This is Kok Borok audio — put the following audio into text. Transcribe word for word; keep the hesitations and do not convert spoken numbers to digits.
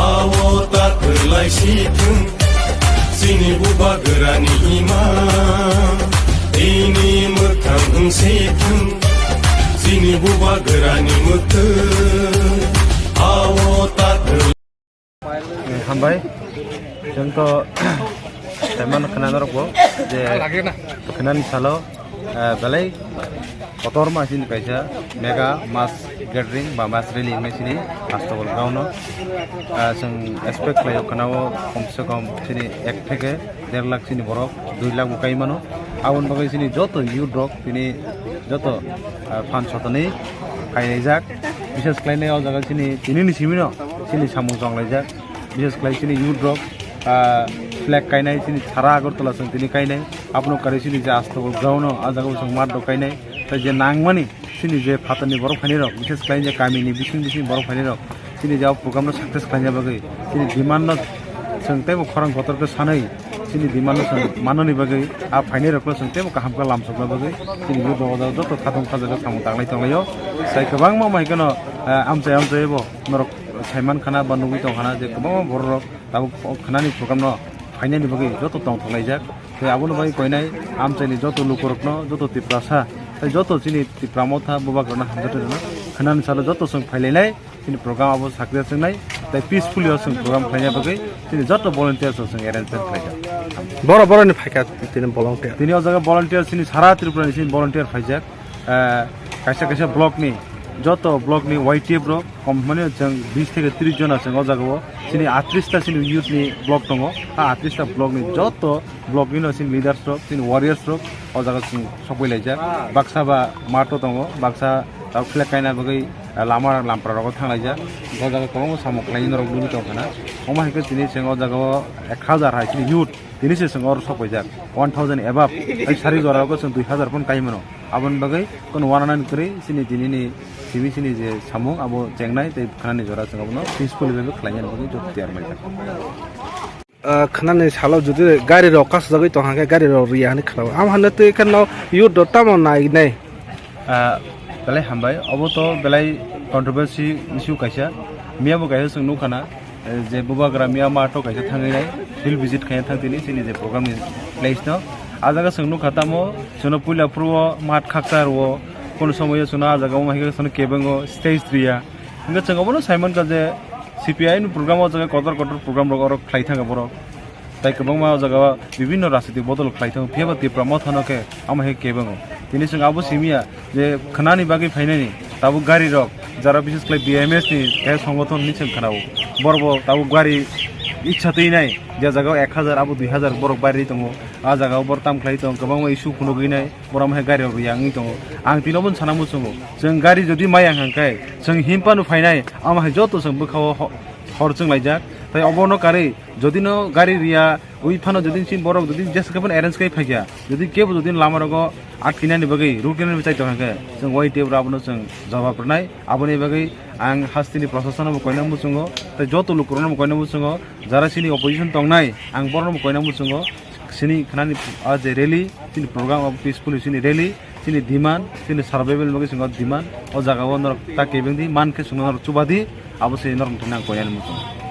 Awo ta kwlai si thung, chini bubagrani ima, tini mwthang wng si thung, chini bubagrani mwthang, awo ta kwlai. Eh, hambai. Chwng to taiman khwna norok bo je khwnani salo, eh, belai kotorma chini kaisa mega mass gathering ba mass rally hinwi chini Astobal ground o, ah, chwng expect khlaio khwnao kom se kom chini ek theke der lakh chini borok, dui lakh bo kai mano. Aboni bagwi chini joto youth rok tini joto, ah, phan sotoni kailaijak. Bishes khlainai o jaga chini, tini ni simi no chini samung chonglaijak. Bishes khlai chini youth rok, ah, flag kainai chini sara Agartala chwng tini kainai. Abono karwi chini je Astobal ground o, ah jaga o chwng mat rok kainai. Tai je nangmani chini je phatarni borok phainai rok, bishes khlai je kamini bising bising borok phainai rok, chini je o program no success khlaina bagwi chini demand no chwng teibo khorang kotor khe sanwi, chini demand no chwng manani bagwi, a phainai rok no chwng teibo kaham khe lamsokna bagwi chini youth rok joto khatung khajaga samung tanglai tonglaio. Sai kwbangma mai kheno, eh, amchai amchai bo norok saiman khana ba nugwi tong khana je kwbangma borok rok tabuk o khwnani program no phainani bagwi joto tongthok laijak. Tei aboni bagwi koinai amchaini joto lukurokno, joto Tiprasa, tei joto chini Tipra Motha bubagrano hamjaknai rwno khwnani salo joto chwng phailainai, chini program abo success wngnai, tei peacefully o chwng program khlaina bagwi chini joto volunteers rok chwng arrangement khlaijak. Boro boroni phaikha tini volunteer. Tini o jaga volunteer chini sara Tripura ni chini volunteer phaijak. Eh, kaisa kaisa block ni, joto block ni Y T F rok, kom hwnmani chwng bis theke tris jona chwng o jaga o. Chini atris ta chini youth ni block tongo. A atris ta block ni joto block ni no chini leaders rok, chini warriors rok o jaga chwng sokbai laijak. Baksa ba mato tongo, baksa tabuk flag kaina bagwi, eh, lama lampra rogo thang laijak. O jaga kwbangma samung khlai norok nugwi tong khana. Omo hai khe chini chwng o jaga o ek hazar hai chini youth tini se chwng oro sokpaijak, one thousand above. Ai sari jora o chwng dui hazar phano kai mano. Aboni bagwi kono uananani kwrwi chini tinini simi chini je samung abo chengnai tei khwnani jora chwng abono peacefully bai khlaina bagwi joto tiyar maijak. Ah, khwnani salo jodi gari rok kasajagwi tong hwnkhe gari rok riya hinwi khwnao. Am hwnwi twi kheno youth rok tamo nai nai. Ah, belai hambai. Obo to belai controversy issue kaisa. Miya bo kaisa chwng nukha na, eh, je bubagra miya mato kaisa thangwi nai, field visit khaina thang tini chini je program ni place no. A jaga chwng nukha tamo, chwngno puila phuru o mat khaksa rwo, kono somoyo chwngno a jaga o hai khe chwngno kebengo stage riya. Hingke chwng obono saimankha je C P I ni program o jaga kotor kotor program rok oro khlai thangkha borok. Tai kwbangma o jaga o bibinno rajnitik bodol khlai tongo, phiya ba Tipra Motha no khe amo hai kebango. Tini chwng abo simiya je khwnani bagwi phainani tabuk gari rok jara bises khlai B M S ni tei songothon hinwi chwng khwnao. Borok bo tabuk gari ichha twi nai, je jaga o ek hazar abo dui hazar borok bari tongo, a jaga o borok tam khlai tongo, kwbangma issue phunugwi nai, borok amo hai gari rok yang wngwi tongo. Ang tini obono sana muchungo, chwng gari jodi maya hwnkhe chwng himphano phainai, amo hai joto chwng bwkha o ho-, hor chwng laijak, tai obono karwi jodi no gari riya, ui phano jodi chini borok jodi jesa khe phano arrange khai phaikha, jodi kebo jodi lama rogo atkinani bagwi, ruknani bagwi chai tongkha khe, chwng Y T F rok abono chwng jawab rwnai. Aboni bagwi ang hasteni proshasonno bo koina muchungo, tei joto lukurokno bo koina muchungo, jara chini opposition tongnai, ang borokno bo koina muchungo, chini khnani a je rally, chini program abo peaceful chini rally, chini demand, chini survival bagwi chwng o demand, o jaga o norok ta kebengdi, man khe chwngno norok chubadi, abo se norok thani ang koinani muchungo.